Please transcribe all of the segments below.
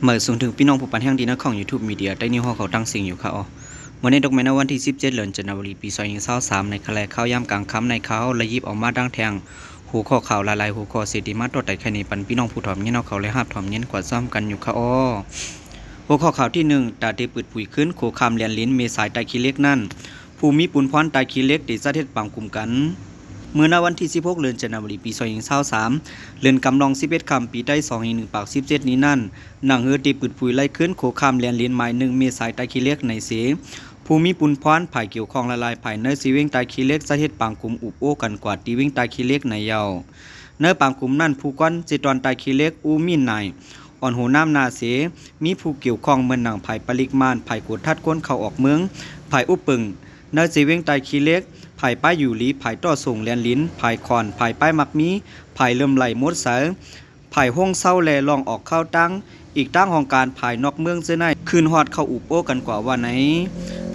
ເມີດສູງເຖິງພີ່ນ້ອງຜູ້ປັນແຮງດີໃນຊ່ອງ YouTube Media ໄດ້ຍິນຮອດເຂົ້າຕັ້ງເສັງຢູ່ຄ່ະອໍ. ມື້ນີ້ຕົກແມ່ນໃນວັນທີສິບເຈັດ ເດືອນຈັນຍາວາຣີ ປີສອງພັນຊາວສາມ ໃນຄະແລະຂ່າວຍາມກາງຄ່ຳໃນຂ່າວ ໄດ້ຫຍິບເອົາມາຕັ້ງແທ່ງຫົວຂໍ້ຂ່າວຫຼາຍໆຫົວຂໍ້ເສ ທີ່ມາຕໍ່ໄຕ່ໄຂນີ້ປັນພີ່ນ້ອງຜູ້ຖອມຍິນເອົາເຂົ້າ ແລະ ຮັບຖອມຍິນກວ່າຊ້ຳກັນຢູ່ຄ່ະອໍ. ຫົວຂໍ້ຂ່າວທີໜຶ່ງ ຕາເຕປຶດຜຸຍຂຶ້ນ ໂຂຂ້າມແລນລິນເມສາຍຕາຂີ້ເຫຼັກນັ້ນ ຜູ້ມີປຸນພອນຕາຂີ້ເຫຼັກໄດ້ຈັດເຮັດປາງກຸ່ມກັນ. ເມື່ອໃນວັນທີສິບຫົກ ເດືອນຈັນຍາວາຣີ ປີສອງພັນຊາວສາມ ເດືອນກຳລອງສິບເອັດຄ່ຳ ປີໄທ ສອງພັນໜຶ່ງຮ້ອຍສິບເຈັດນີ້ນັ້ນ ໜັງເຮືອເຕປຶດຜຸຍໄລ່ຂຶ້ນ ໂຂຂ້າມແລນລິນໝາຍໜຶ່ງເມສາຍຕາຂີ້ເຫຼັກໃນເສ ຜູ້ມີປຸນພອນ ຝ່າຍກ່ຽວຂ້ອງຫຼາຍໆ ພາຍໃນເຊວຽງຕາຂີ້ເຫຼັກ ຈັດເຮັດປາງກຸ່ມອຸບໂອ້ກັນກວ່າຕີວຽງຕາຂີ້ເຫຼັກໃນເຍົາ. ໃນປາງກຸ່ມນັ້ນ ຜູ້ກ່ອນເຊຕອນຕາຂີ້ເຫຼັກ ອູມິນນາຍ ອ່ອນຫົວໜ້າເສ ມີຜູ້ກ່ຽວຂ້ອງເໝືອນໜັງ ຝ່າຍປະລິກມານ, ຝ່າຍກວດຄັດຄົນເຂົ້າອອກເມືອງ, ຝ່າຍອຸບປຶງ ໃນເຊວຽງຕາຂີ້ເຫຼັກ, ຝ່າຍປ້າຍຢູ່ຫຼີ, ຝ່າຍຕໍ່ສົ່ງແລນລິນ, ຝ່າຍຂອນ, ຝ່າຍປ້າຍມັກມີ, ຝ່າຍເຫຼື້ອມໄຫຼໝົດໃສ, ຝ່າຍໂຮງເຊົ່າ ແລະ ລ່ອງອອກເຂົ້າຕັ້ງ, ອີກທັງຫ້ອງການຝ່າຍນອກເມືອງເທື່ອໃນ ຂຶ້ນຮອດເຂົ້າອຸບໂອ້ກັນກວ່າວ່າໃນ.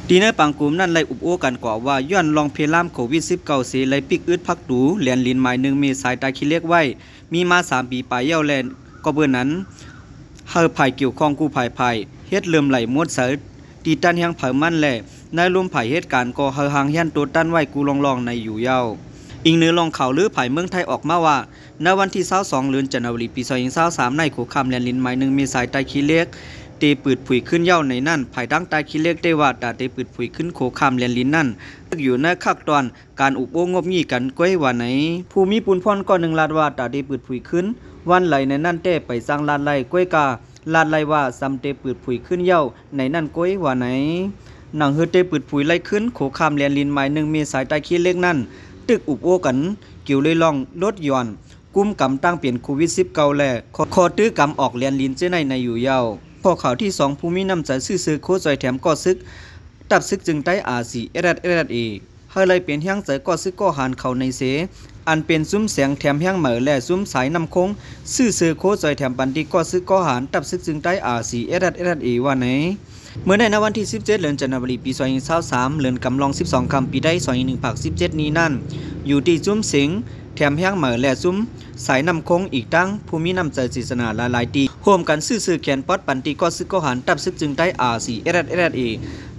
ທີ່ໃນປາງກຸ່ມນັ້ນໄດ້ອຸບໂອ້ກັນກວ່າວ່າ ຍ້ອນລອງເພລາມໂຄວິດສິບເກົ້າເສ ໄດ້ປິກອຶດພັກຕູແລນລິນໝາຍໜຶ່ງເມສາຍຕາຂີ້ເຫຼັກໄວ້ ມີມາສາມປີປາຍແລ້ວ ແລະ ກໍເບີນັ້ນ ໃຫ້ຝ່າຍກ່ຽວຂ້ອງຄູ່ຝ່າຍ ເຮັດເຫຼື້ອມໄຫຼໝົດໃສ ຕິດຕັນແຮງເຜົາມັນ ແລະ ໃນລຸ່ມຝ່າຍເຮັດການກໍໃຫ້ຫ່າງແຮນໂຕຕັນໄວ້ກູ່ລ່ອງໆໃນຢູ່ເຍົາ. ອີງເໜືອລ່ອງຂ່າວລືຝ່າຍເມືອງໄທອອກມາວ່າ ໃນວັນທີຊາວສອງ ເດືອນຈັນຍາວາຣີ ປີສອງພັນຊາວສາມ ໃນໂຂຂ້າມແລນລິນໝາຍໜຶ່ງເມສາຍຕາຂີ້ເຫຼັກ ເຕປຶດຜຸຍຂຶ້ນເຍົາໃນນັ້ນ ຝ່າຍທາງຕາຂີ້ເຫຼັກໄດ້ວ່າ ຕາເຕປຶດຜຸຍຂຶ້ນໂຂຂ້າມແລນລິນນັ້ນ ຖືກຢູ່ໃນຂັ້ນຕອນ ການອຸບໂອ້ງົບງິ້ຍກັນກ້ວຍວ່າໃນ. ຜູ້ມີປຸນພອນກ້ອນໜຶ່ງລາດວ່າ ຕາເຕປຶດຜຸຍຂຶ້ນວັນໄຫຼໃນນັ້ນແຕ່ ໄປຊ່າງລາດໄລ່ ກ້ວຍກາລາດໄລ່ວ່າ ຊ່ຳເຕປຶດຜຸຍຂຶ້ນເຍົາໃນນັ້ນກ້ວຍວ່າໃນ. ໜັງເຮືອເຕປຶດຜຸຍໄລ່ຂຶ້ນ ໂຂຂ້າມແລນລິນໝາຍໜຶ່ງເມສາຍຕາຂີ້ເຫຼັກນັ້ນ ຖືກອຸບໂອ້ກັນ ກ່ຽວເລີຍລ່ອງລົດຢ່ອນ ກຸມກຳຕັ້ງເປັນໂຄວິດສິບເກົ້າ ແລະ ຂໍ້ ຂໍ້ຕື້ກຳອອກແລນລິນເຈົ້າໃນ ໃນຢູ່ເຍົາ. ຂໍ້ຂ່າວທີສອງ ຜູ້ມີນ້ຳໃຈຊື່ເຊີໂຄຊ່ອຍແຖມກໍ່ຊຶກ ທັບຊຶກຈຶງໄຕ້ RCSS/SSA ໃຫ້ໄດ້ເປັນແຮງໃຈກໍ່ຊຶກກໍ່ຫານເຂົາໃນເສ ອັນເປັນຊຸມແສງແຖມແຮງໃໝ່ ແລະ ຊຸມສາຍນ້ຳຄົງ ຊື່ເຊີໂຄຊ່ອຍແຖມປັນທີ່ກໍ່ຊຶກກໍ່ຫານ ທັບຊຶກຈຶງໄຕ້ RCSS/SSA ວ່າໃນ. ເມື່ອໃນ ໃນວັນທີສິບເຈັດ ເດືອນຈັນຍາວາຣີ ປີສອງພັນຊາວສາມ ເດືອນກຳລອງສິບສອງຄ່ຳ ປີໄທ ສອງພັນໜຶ່ງຮ້ອຍສິບເຈັດນີ້ນັ້ນ ຢູ່ທີ່ຊຸມເສັງແຖມແຮງໃໝ່ ແລະ ຊຸມສາຍນ້ຳຄົງ ອີກທັງຜູ້ມີນ້ຳໃຈເຈດຕະນາຫຼາຍໆທີ່ ຮ່ວມກັນຊື້ເສື້ອແຂນປອດປັນທີ່ກໍ່ຊຶກກໍ່ຫານ ທັບຊຶກຈຶງໄຕ້ RCSS/SSA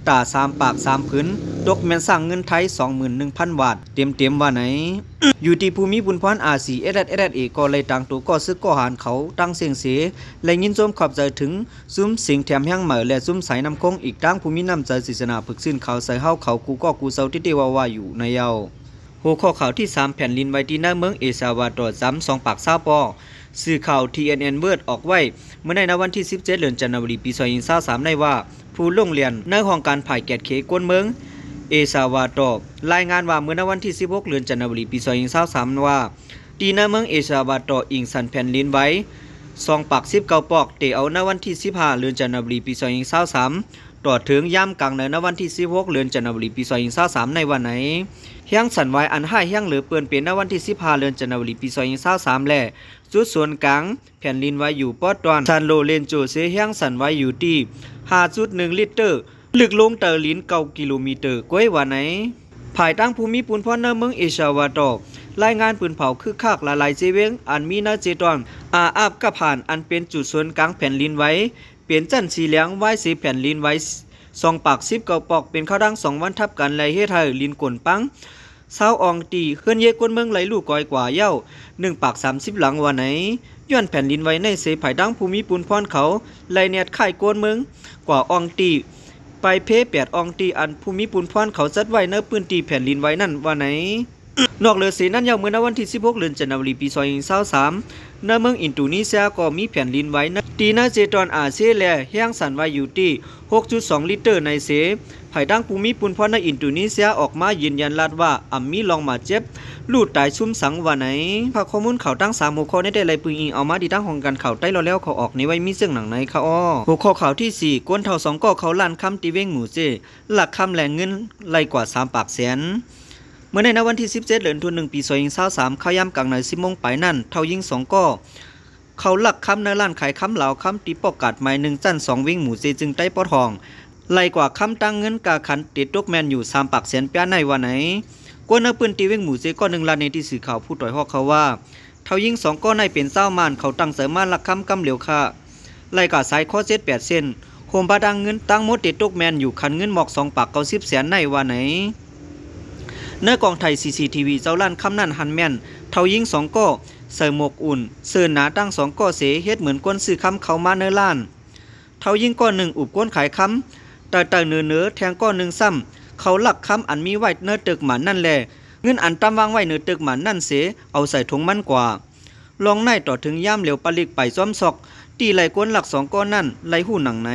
ຕາສາມປາກສາມຜືນ ຕົກແມ່ນສ້າງເງິນໄທ ສອງໝື່ນໜຶ່ງພັນບາດເຕັມໆວ່າໃນ. ຢູ່ທີ່ຜູ້ມີບຸນພອນ RCSS/SSA ກໍໄດ້ຕາງໂຕກໍ່ຊຶກກໍ່ຫານເຂົາຕັ້ງເສັງເສ ແລະ ຍິນຊົມຂອບໃຈເຖິງ ຊຸມເສັງແຖມແຮງໃໝ່ ແລະ ຊຸມສາຍນ້ຳຄົງ ອີກທັງຜູ້ມີນ້ຳໃຈເຈດຕະນາເພິກຊື່ນເຂົາໃສ່ເຮົາເຂົາກູ່ກໍກູ່ເຊົາຕິເຕວ່າວ່າຢູ່ໃນເຍົາ. ຫົວຂໍ້ຂ່າວທີສາມ ແຜ່ນດິນໄຫວທີ່ໃນເມືອງເອຊາວາດໍ ຈຳສອງປາກຊາວປອກ. ສື່ຂ່າວ TNN World ອອກໄວ້ ເມື່ອໃນ ໃນວັນທີສິບເຈັດ ເດືອນຈັນຍາວາຣີ ປີສອງພັນຊາວສາມ ໄດ້ວ່າ ຜູ້ລົງລຽນໃນຫ້ອງການຝ່າຍກຽດເຂດຄົນເມືອງເອຊາວາດໍ ລາຍງານວ່າ ເມື່ອໃນວັນທີສິບຫົກ ເດືອນຈັນຍາວາຣີ ປີສອງພັນຊາວສາມ ວ່າ ທີ່ໃນເມືອງເອຊາວາຕໍ ອີງສັນແຜ່ນດິນໄຫວສອງປາກສິບເກົ້າປອກ ແຕ່ເອົາໃນວັນທີສິບຫ້າ ເດືອນຈັນຍາວາຣີ ປີສອງພັນຊາວສາມ ຕໍ່ເຖິງຍາມກາງໃນ ໃນວັນທີສິບຫົກ ເດືອນຈັນຍາວາຣີ ປີສອງພັນຊາວສາມ ໃນວ່າໃນ. ແຮງສັ່ນໄຫວອັນຮ້າຍແຮງເຫຼືອເປີນເປັນໃນວັນທີສິບຫ້າ ເດືອນຈັນຍາວາຣີ ປີສອງພັນຊາວສາມ ແລະ ຈຸດສູນກາງແຜ່ນດິນໄຫວຢູ່ປອກຕອນຊານໂລເລນໂຈເຊ ແຮງສັ່ນໄຫວຢູ່ທີ່ຫ້າຈຸດໜຶ່ງລິກເຕີ ລຶກລົງໃຕ້ດິນເກົ້າກິໂລມີເຕີ ກ້ວຍວ່າໃນ. ພາຍທາງຜູ້ມີປຸນພອນໃນເມືອງເອຊາວາຕໍ ລາຍງານປືນເຜົາຄຶກຄັກຫຼາຍໆເຊວຽງ ອັນມີໃນເຈຕອນອາອາບກັບຫານ ອັນເປັນຈຸດສູນກາງແຜ່ນດິນໄຫວ ເປັນຊັ້ນສີ່ຫຼ່ຽງ ວາຍເສແຜ່ນດິນໄຫວສອງປາກສິບເກົ້າປອກ ເປັນເຂົ້າດາງສອງວັນທັບກັນ ແລະ ເຮັດໃຫ້ດິນກົນປັງ ຊາວອອງຕີ ເຮືອນເຍຄົນເມືອງໄຫຼຫຼູກອຍກວ່າເຍົາ ໜຶ່ງປາກສາມສິບຫຼັງວ່າໃນ. ຍ້ອນແຜ່ນດິນໄຫວໃນເສ ພາຍທາງຜູ້ມີປຸນພອນເຂົາໄລ່ແນດຄ້າຍຄົນເມືອງກວ່າອອງຕີ ໄປເພແປດອອງຕີ ອັນຜູ້ມີປຸນພອນເຂົາຈັດໄວ້ໃນພື້ນທີ່ແຜ່ນດິນໄຫວນັ້ນວ່າໃນ. ນອກເຫຼືອເສນັ້ນເຍົາ ເມື່ອໃນວັນທີສິບຫົກ ເດືອນຈັນຍາວາຣີ ປີສອງພັນຊາວສາມ ໃນເມືອງອິນໂດນີເຊຍກໍມີແຜ່ນດິນໄຫວໃນ ທີ່ໃນເຈຕອນອາເຊ ແລະ ແຮງສັ່ນໄຫວຢູ່ທີ່ຫົກຈຸດສອງລິກເຕີໃນເສ ພາຍທາງຜູ້ມີປຸນພອນໃນອິນໂດນີເຊຍອອກມາຢືນຢັນລັດວ່າ ອຳມີລອງບາດເຈັບ ຫຼື ຕາຍຊຸມສັງວ່າໃນ. ພາກຂໍ້ມູນຂ່າວທັງສາມຫົວຂໍ້ນີ້ໄດ້ໄລ່ປຶງອີງເອົາມາທີ່ທາງຫ້ອງການຂ່າວໄຕ້ລາວແລ້ວເຂົາອອກໃນໄວມີເຊິ່ງໜັງໃນຄ່ະອໍ. ຫົວຂໍ້ຂ່າວທີສີ່ ຄົນເຖົ້າສອງກໍເຂົ້າຮ້ານຄຳທີ່ວຽງໝູເຈ ລັກຄຳແລະເງິນໄລ່ກວ່າສາມປາກແສນ. ເມື່ອໃນ ໃນວັນທີສິບເຈັດ ເດືອນທີໜຶ່ງ ປີສອງພັນຊາວສາມ ເຂົ້າຍາມກາງໃນສິບໂມງປາຍນັ້ນ ເຖົ້າຍິງສອງກໍ ເຂົ້າລັກຄຳໃນຮ້ານຂາຍຄຳລາວຄຳ ທີ່ປອກກາດໝາຍໜຶ່ງ ຊັ້ນສອງ ວຽງໝູເຈ ຈຶ່ງໄດ້ປອດຫ້ອງ ໄລ່ກວ່າຄຳຕັ້ງເງິນກາຂັນ ເຕຕົກແມ່ນຢູ່ສາມປາກແສນປາຍໃນວ່າໃນ. ຄົນໃນພື້ນທີ່ວຽງໝູເຈ ກໍໜຶ່ງລາຍໃນທີ່ສື່ຂ່າວຜູ້ຕ່ອຍຮອກເຂົາວ່າ ເຖົ້າຍິງສອງກໍໃນເປັນຊາວມານ ເຂົາຕັ້ງໃຈມາລັກຄຳກຳຫຼຽວຄ່າ ໄລ່ກາສາຍຄໍເຈັດແປດເສັ້ນ, ໂຮມບາດາງເງິນ ທັງໝົດໄດ້ຕົກແມ່ນຢູ່ຂັນເງິນໝອກສອງປາກເກົ້າສິບແສນໃນວ່າໃນ. ໃນກ້ອງຖ່າຍ ຊີຊີທີວີ ເຈົ້າລ້ານຄຳນັ້ນຫັ້ນແມ່ນ ເຖົ້າຍິງສອງກໍ ໃສ່ໝວກອຸ່ນ ເສື້ອໜາທັງສອງກໍເສ ເຮັດເໝືອນຄົນຊື້ຄຳເຂົ້າມາໃນຮ້ານ. ເຖົ້າຍິງກໍໜຶ່ງອຸບຄົນຂາຍຄຳ ໄຕ່ໆເນີໆ, ແທງກໍໜຶ່ງຊ້ຳ ເຂົ້າລັກຄຳອັນມີໄວ້ໃນຕຶກໝານນັ້ນແລະ ເງິນອັນຕຳວາງໄວ້ເນີຕຶກໝານນັ້ນເສ ເອົາໃສ່ຖົງມັນກວ່າ. ລອງໃນຕໍ່ເຖິງຍາມຫຼຽວປາລິກໄປຈອມຊອກ ຕີໄລ່ຄົນລັກສອງກໍນັ້ນ ໄລ່ຮູ້ໜັງໃນ.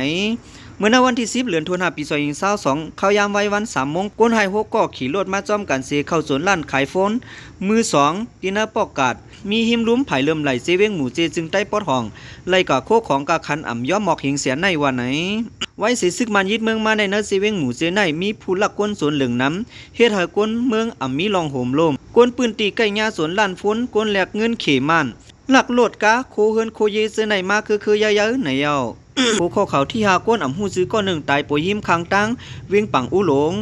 ເມື່ອໃນວັນທີສິບ ເດືອນຕຸນາ ປີສອງພັນຊາວສອງ ຄາວຍາມໄວວັນສາມໂມງ ຄົນຮ້າຍຫົກກໍຂີ່ລົດມາຈອມກັນເສ ເຂົ້າໂຈນຮ້ານຂາຍໂຟນມືສອງ ທີ່ໃນປອກກາດ ມີຮິມລຸ່ມ ພາຍເລີ່ມໄຫຼເຊວຽງໝູເຈ ເຊິ່ງໃຕ້ປອດຫ້ອງ ໄລ່ກາໂຄຂອງກາຂັນອຳຍອມໝອກເຮງເສຍໃນວ່າໃນ. ໄວເສຊຶກມານຍຶດເມືອງມາໃນ ໃນເຊວຽງໝູເຈໃນ ມີຜູ້ລັກຄົນໂຈນເລິງນຳ ເຮັດໃຫ້ຄົນເມືອງອຳມີລອງໂຫມໂລມ. ຄົນພື້ນທີ່ໃກ້ຍາໂຈນຮ້ານໂຟນ, ຄົນແລກເງິນເຂມານ, ລັກລົດກາ, ໂຄເຮືອນໂຄເຢເຈີໃນມາຄືໆຢ່າຍໆໃນເຍົາ. ຫົວຂໍ້ຂ່າວທີຫ້າ ຄົນອຳຮູ້ຊື່ກໍໜຶ່ງຕາຍປ່ອຍຮິມຂ້າງທາງ ວຽງປາງອູຫຼົງ.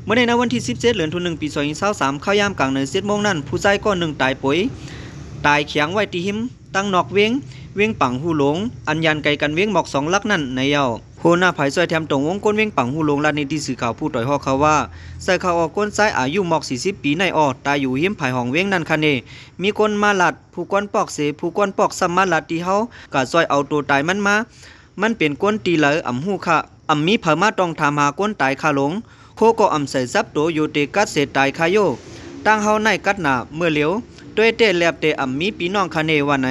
ເມື່ອໃນວັນທີສິບເຈັດ ເດືອນຕຸນາ ປີສອງພັນຊາວສາມ ຄາວຍາມກາງເນີເຈັດໂມງນັ້ນ ຜູ້ຊາຍກໍໜຶ່ງຕາຍປ່ອຍ ຕາຍຂຽງໄວ້ທີ່ຮິມ ທາງນອກວຽງ, ວຽງປາງຫູຫຼົງ ອັນຢ່າງໄກກັນວຽງໝອກສອງຫຼັກນັ້ນໃນເຍົາ. ຫົວໜ້າຝ່າຍຊ່ອຍແຖມຕົງວົງຄົນວຽງປາງຫູຫຼົງ ລາຍງານໃຫ້ທີ່ສື່ຂ່າວຜູ້ຕ່ອຍຮອກເຂົາວ່າ ໃສ່ເຂົ້າອອກຄົນຊາຍອາຍຸໝອກສີ່ສິບປີໃນອອກ ຕາຍຢູ່ຮິມຜາຍຫ້ອງວຽງນັ້ນຄະເນ. ມີຄົນມາລັດ ຜູ້ກ່ອນປອກເສ ຜູ້ກ່ອນປອກຊ້ຳມາລັດທີ່ເຮົາ ກະຊ່ອຍເອົາໂຕຕາຍມັນມາ. ມັນເປັນຄົນທີ່ໃດອຳຮູ້ຄະ ອຳມີໃຜມາຕ້ອງຖາມຫາຄົນຕາຍຄະຫຼົງ. ໂຄກໍອຳໃສ່ຈັບໂຕໂຍເຕກັດເສຕາຍຄະໂຍ. ທາງເຮົາໃນກັດໜ້າເມື່ອຫຼຽວ ໂຕຍແຕ່ແລບແຕ່ອຳມີພີ່ນ້ອງຄະເນວ່າໃນ.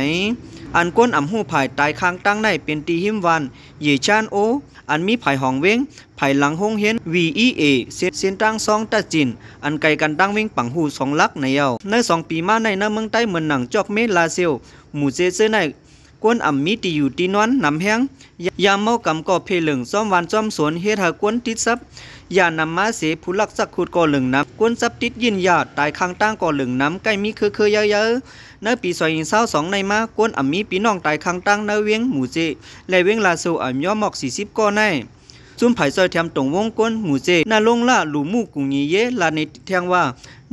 ອັນຄົນອຳຮູ້ຜາຍຕາຍຂ້າງທາງໃນເປັນທີ່ຮິມບ້ານເຢຊານໂອ ອັນມີຜາຍຫ້ອງວຽງ ພາຍຫຼັງໂຮງຮຽນ ວີອີເອ ເສັ້ນທາງຊອງຕາຈິນ ອັນໄກກັນທາງວຽງປາງຫູສອງຫຼັກໃນເຍົາ. ໃນສອງປີມາໃນ ໃນເມືອງໄທເໝືອນໜັງຈອກເມ ລາເຊວ ໝູເຈເຈີໃນ ຄົນອຳມີທີ່ຢູ່ທີ່ນອນນຳແຮງ ຢາເມົາກຳກໍເພເລິງ ຊອມຫວານຊອມສວນ ເຮັດໃຫ້ຄົນຕິດສັບຢານຳມາເສ ຜູ້ລັກຊັກຂຸດກໍເລິງນຳ ຄົນຈັບຕິດຢິນຢາຕາຍຂ້າງທາງກໍເລິງນຳ ໃກ້ມີຄືໆຢ່າຍໆ. ໃນປີສອງພັນຊາວສອງໃນມາ ຄົນອຳມີພີ່ນ້ອງຕາຍຂ້າງທາງໃນວຽງໝູເຈ ແລະ ວຽງລາໂຊ ອາຍຸມອກສີ່ສິບກໍໃນ. ຊຸມຜາຍຊ່ອຍແຖມຕົງວົງຄົນໝູເຈ ນາລົງລາ ລູໝູກຸງເຍເຢ ລາວໃນຕິແທງວ່າ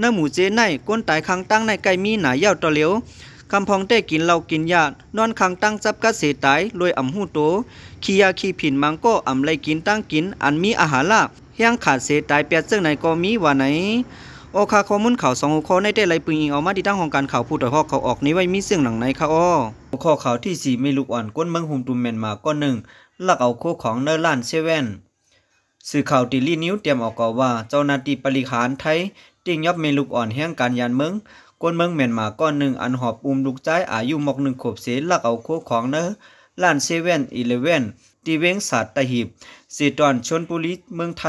ໃນໝູເຈໃນ ຄົນຕາຍຂ້າງທາງໃນໃກ້ມີໜາຍາວຕໍ່ຫຼຽວ. ຄຳພອງແຕ່ກິນເຫຼົ້າກິນຢາ ນອນຂ້າງທາງຈັບກັດເສຕາຍ ໂດຍອຳຮູ້ໂຕ. ຂີ້ຢາຂີ້ຜິນມັງກໍອຳໄລ່ກິນທາງກິນ ອັນມີອາຫາລະ ແຮງຂາດເສຕາຍແປດເຊິ່ງໃນກໍມີວ່າໃນ. ໂອຄາ ຂໍ້ມູນຂ່າວສອງຫົວຂໍ້ໃນແຕ່ລະປຶງອີງເອົາມາທີ່ທາງຫ້ອງການຂ່າວຜູ້ຕ່ອຍຮອກເຂົາອອກນີ້ໄວ້ມີເຊິ່ງໜັງໃນຄະອໍ. ຫົວຂໍ້ຂ່າວທີສີ່ ແມ່ລູກອ່ອນຄົນເມືອງຮຸ່ມຕຸມແມ່ນໝາກ້ອນໜຶ່ງ ລັກເອົາໂຄຂອງໃນຮ້ານເຊເວັນ. ສື່ຂ່າວເດລີນິວຕຽມອອກກ່າວວ່າ ເຈົ້າໜ້າທີ່ບໍລິຫານໄທ ຕິງຍົບແມ່ລູກອ່ອນແຮງການຢານເມືອງ ຄົນເມືອງແມ່ນໝາກ້ອນໜຶ່ງ ອັນຫອບອຸ້ມລູກຊາຍອາຍຸໝອກໜຶ່ງຂວບເສ ລັກເອົາໂຄຂອງໃນຮ້ານເຊເວັນອີເລເວັນ ທີ່ວຽງສັດຕະຫີບ ເຊຕອນ ຊົນບູລີ ເມືອງໄທ.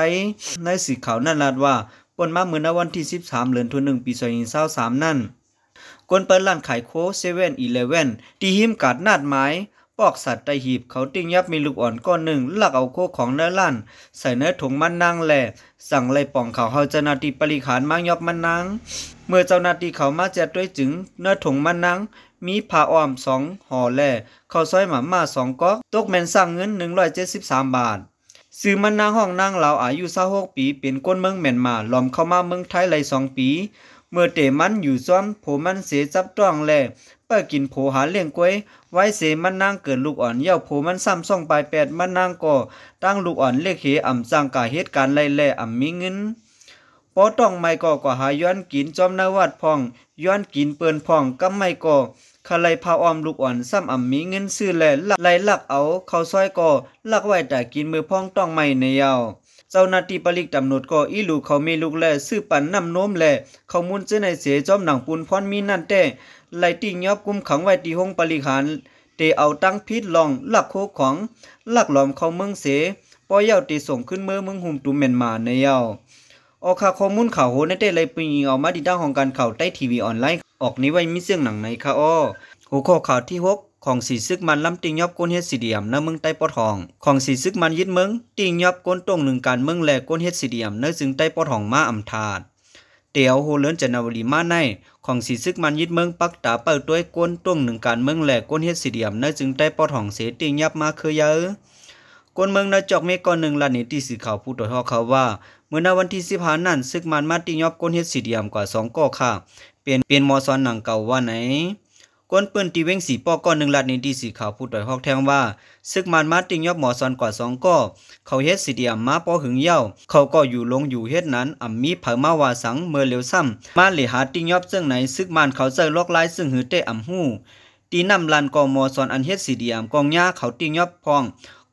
ໃນສື່ຂ່າວນັ້ນລາດວ່າ ປ່ນມາເມື່ອໃນວັນທີສິບສາມ ເດືອນຕຸນາ ປີສອງພັນຊາວສາມນັ້ນ ຄົນເປີດຮ້ານຂາຍໂຄເຊເວັນອີເລເວັນ ທີ່ຮິມກາດນາດໝາຍ ປອກສັດຕະຫີບ ເຂົາຕິງຍັບແມ່ລູກອ່ອນກ້ອນໜຶ່ງ ລັກເອົາໂຄຂອງໃນຮ້ານ ໃສ່ໃນຖົງມັນນາງ ແລະ ສັ່ງໄລ່ປ່ອງເຂົາເອົາເຈົ້າໜ້າທີ່ບໍລິຫານມາຍົບມັນນາງ. ເມື່ອເຈົ້າໜ້າທີ່ເຂົາມາແຈດຕົວຈິງ ໃນຖົງມັນນາງ ມີຜ້າອ້ອມສອງຫໍ່ ແລະ ເຂົ້າຊອຍໝາມ່າສອງກອກ ຕົກແມ່ນຊ້ຳເງິນໜຶ່ງຮ້ອຍເຈັດສິບສາມບາດ. ຊື່ມັນນາງ ຮ້ອງນາງລາວ ອາຍຸຊາວຫົກປີ ເປັນຄົນເມືອງແມ່ນໝາ ຫຼອມເຂົ້າມາເມືອງໄທໄດ້ສອງປີ. ເມື່ອແຕ່ມັນຢູ່ຊ່ວມໂພມັນເສຈັບຕ້ອງ ແລະ ປະກິນໂພຫາລ້ຽງກ້ວຍ. ໄວເສມັນນາງເກີດລູກອ່ອນ ເຍົາໂພມັນຊ້ຳຊ່ອງປາຍແປດ ມັນນາງກໍຕັ້ງລູກອ່ອນເລກເຮ ອຳຈັ່ງກະເຮັດການໄລ່ ແລະ ອຳມີເງິນ. ພໍຕ້ອງໃໝ່ກໍ ກໍຫາຢວນກິນຈອມໃນວັດພ້ອງ ຢວນກິນເປີ້ນພ້ອງ ກັບໃໝ່ກໍ ຄະໄລພາອ້ອມລູກອ່ອນ ຊ້ຳອຳມີເງິນຊື້ ແລະ ລັກ ໄລ່ລັກເອົາເຂົ້າຊອຍກໍ ລັກໄວ້ຖ້າກິນມື້ພ້ອງຕ້ອງໃໝ່ໃນເຍົາ. ເຈົ້າໜ້າທີ່ປະລິກຕຳຫຼວດກໍອີ່ຫຼູເຂົາແມ່ລູກ ແລະ ຊື້ປັນນ້ຳນົມ ແລະ ເຂົ້າມູນເຈີໃນເສ ຈອມໜັງປຸນພອນມີນັ້ນແຕ່ ໄລ່ຕິງຍົບຄຸມຂັງໄວ້ທີ່ໂຮງບໍລິຫານ ເຕເອົາຕັງຜິດລອງລັກໂຄຂອງ ລັກຫຼອມເຂົ້າເມືອງເສ ພໍເຍົາເຕສົ່ງຄືນເມືອເມືອງຮຸ່ມຕຸມແມ່ນໝາໃນເຍົາ. ອອກຂ່າວ ຂໍ້ມູນຂ່າວໂຫໃນແຕ່ລະປຶງອີງເອົາມາທີ່ທາງຫ້ອງການຂ່າວໄທທີວີອອນລາຍ ອອກນີ້ໄວ້ມີເຊິ່ງໜັງໃນຄະອໍ. ຫົວຂໍ້ຂ່າວທີຫົກ ຂອງສີຊຶກມັນລຳຕິງຍົບຄົນເຮັດຊີດີອຳໃນເມືອງໃຕ້ປອດຫ້ອງ. ຂອງສີຊຶກມັນຍຶດເມືອງ ຕິງຍົບຄົນຕົງໜຶ່ງການເມືອງ ແລະ ຄົນເຮັດຊີດີອຳໃນເຊິ່ງໃຕ້ປອດຫ້ອງມາອຳທາດ. ແຕ່ເອົາໂຮເດືອນຈັນນາວາຣີມາໃນ ຂອງສີຊຶກມັນຍຶດເມືອງ ປັກຕາເປົ້າຕົວຄົນຕົງໜຶ່ງການເມືອງ ແລະ ຄົນເຮັດຊີດີອຳໃນເຊິ່ງໃຕ້ປອດຫ້ອງເສ ຕິງຍັບມາຄືເຢີ. ຄົນເມືອງໃນຈອກເມກອນໜຶ່ງ ລາດໃນທີ່ສື່ຂ່າວຜູ້ໂດຍຮອກເຂົາວ່າ ເມື່ອໃນວັນທີສິບຫ້ານັ້ນ ຊຶກມັນມາຕິງຍົບຄົນເຮັດຊີດີອຳກວ່າສອງກໍຂ້າ ເປັນ ເປັນໝໍສອນໜັງເກົ່າວ່າໃນ. ຄົນພື້ນທີ່ເວັງສີປໍ້ ກໍໜຶ່ງລາດໃນທີ່ສື່ຂ່າວຜູ້ຕາຍຮອກແທ້ງວ່າ ຊຶກມານມາຕິງຍົບໝໍສອນກວ່າສອງກໍ ເຂົາເຮັດຊີດີອາມມາພໍຫຶງຍາວ ເຂົາກໍຢູ່ລົງຢູ່ເຮັດນັ້ນ ອຳມີໃຜມາວ່າສັງ. ເມື່ອຫຼຽວຊ້ຳມາເລຫາຕິງຍົບເຊິ່ງໃນ ຊຶກມານເຂົາໃຊ້ລວກລາຍຊຶງຫືອແຕ່ອຳຮູ້. ທີ່ນ້ຳລານກໍໝໍສອນອັນເຮັດຊີດີອາມກໍຍາເຂົາຕິງຍົບພ້ອງ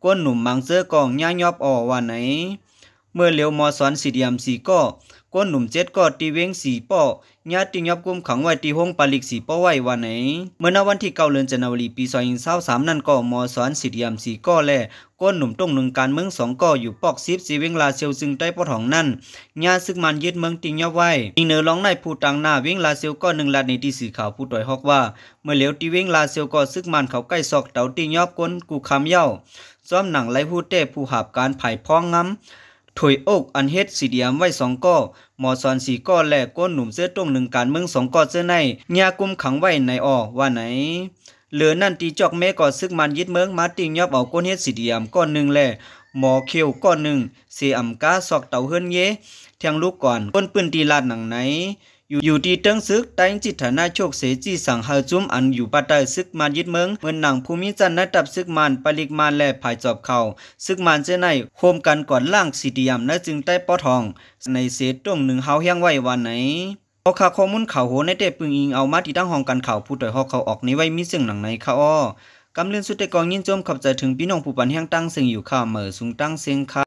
ຄົນໜຸ່ມມັງເຈີກໍຍາຍົບອອກວ່າໃນ. ເມື່ອຫຼຽວໝໍສອນຊີດີອາມສີ່ກໍ ຄົນໜຸ່ມເຈັດກໍ ທີ່ເວັງສີປໍ້ ຍາຕິງຍົບຄຸມຂັງໄວ້ທີ່ໂຮງປາລິກສີປໍ້ໄວ້ວ່າໃນ. ເມື່ອໃນວັນທີເກົ້າ ເດືອນຈັນນາວາຣີ ປີສອງພັນຊາວສາມນັ້ນກໍ ໝໍສອນຊີດີອາມສີ່ກໍ ແລະ ຄົນໜຸ່ມຕົງໜຶ່ງການເມືອງສອງກໍ ຢູ່ປອກສິບ ເຊເວັງລາຊຽວ ຊຶງໃຕ້ປອດຫ້ອງນັ້ນ ຍາຊຶກມານຍຶດເມືອງຕິງຍົບໄວ້. ອີງເໜີລອງນາຍຜູ້ຕາງໜ້າເວັງລາຊຽວກໍໜຶ່ງລາດໃນທີ່ສື່ຂ່າວຜູ້ຕາຍຮອກວ່າ ເມື່ອຫຼຽວທີ່ເວັງລາຊຽວກໍ ຊຶກມານເຂົາໃກ້ຊອກເຕົາຕິງຍົບຄົນກູຄຳຍາວ ຊ້ອມໜັງໄລ່ຮູ້ແຕ່ຜູ້ຫາບການຜາຍພອງງາມ ຖອຍອົກອັນເຮັດຊີດີອາມໄວ້ສອງກໍ ໝໍສອນສີ່ກໍ ແລະ ຄົນໜຸ່ມເຈີຕົງໜຶ່ງການເມືອງສອງກໍເຈີໃນ ຍາກຸມຂັງໄວ້ໃນອອກວ່າໃນ. ເຫຼືອນັ້ນທີ່ຈອກແມ່ກໍ ຊຶກມານຍຶດເມືອງມາຕິງຍົບເອົາຄົນເຮັດຊີດີອາມກໍໜຶ່ງ ແລະ ໝໍເຂຽວກໍໜຶ່ງ ເຊອຳກາຊອກເຕົາເຮືອນເຢ ແທງລູກກອນ ຄົນພື້ນທີ່ລາດໜັງໃນ ຢູ່ ຢູ່ທີ່ເທິງຊຶກ ຕາງຈິດຖານະໂຊກເສຈີ່ສັງ ເຮົາຈຸ້ມອັນຢູ່ພາຍໃຕ້ຊຶກມານຍຶດເມືອງ ເໝືອນໜັງຜູ້ມີຊັ້ນນາຍທັບຊຶກມານ ປາລິກມານ ແລະ ຝ່າຍຈອບເຂົ້າ ຊຶກມານເຈີໃນ ໂຮມກັນກວາດລ້າງຊີດີອາມໃນຊຶງໃຕ້ປອດຫ້ອງ ໃນເສຕົງໜຶ່ງຮາວແຮງໄວ້ວ່າໃນ. ເອົາຄ່າຂໍ້ມູນຂ່າວໂຫໃນແຕ່ປຶງອີງເອົາມາທີ່ທາງຫ້ອງການຂ່າວຜູ້ຕາຍຮອກເຂົາອອກໃນໄວ້ມີເຊິ່ງໜັງໃນຄ່າອໍ. ກ່ອນອື່ນສຸດແຕ່ກໍຍິນຊົມຂອບໃຈເຖິງພີ່ນ້ອງຜູ້ປັນແຮງຕ່າງເຊິ່ງຢູ່ຄ່າ ເໝີສູງຕ່າງເຊິ່ງຄ່າ.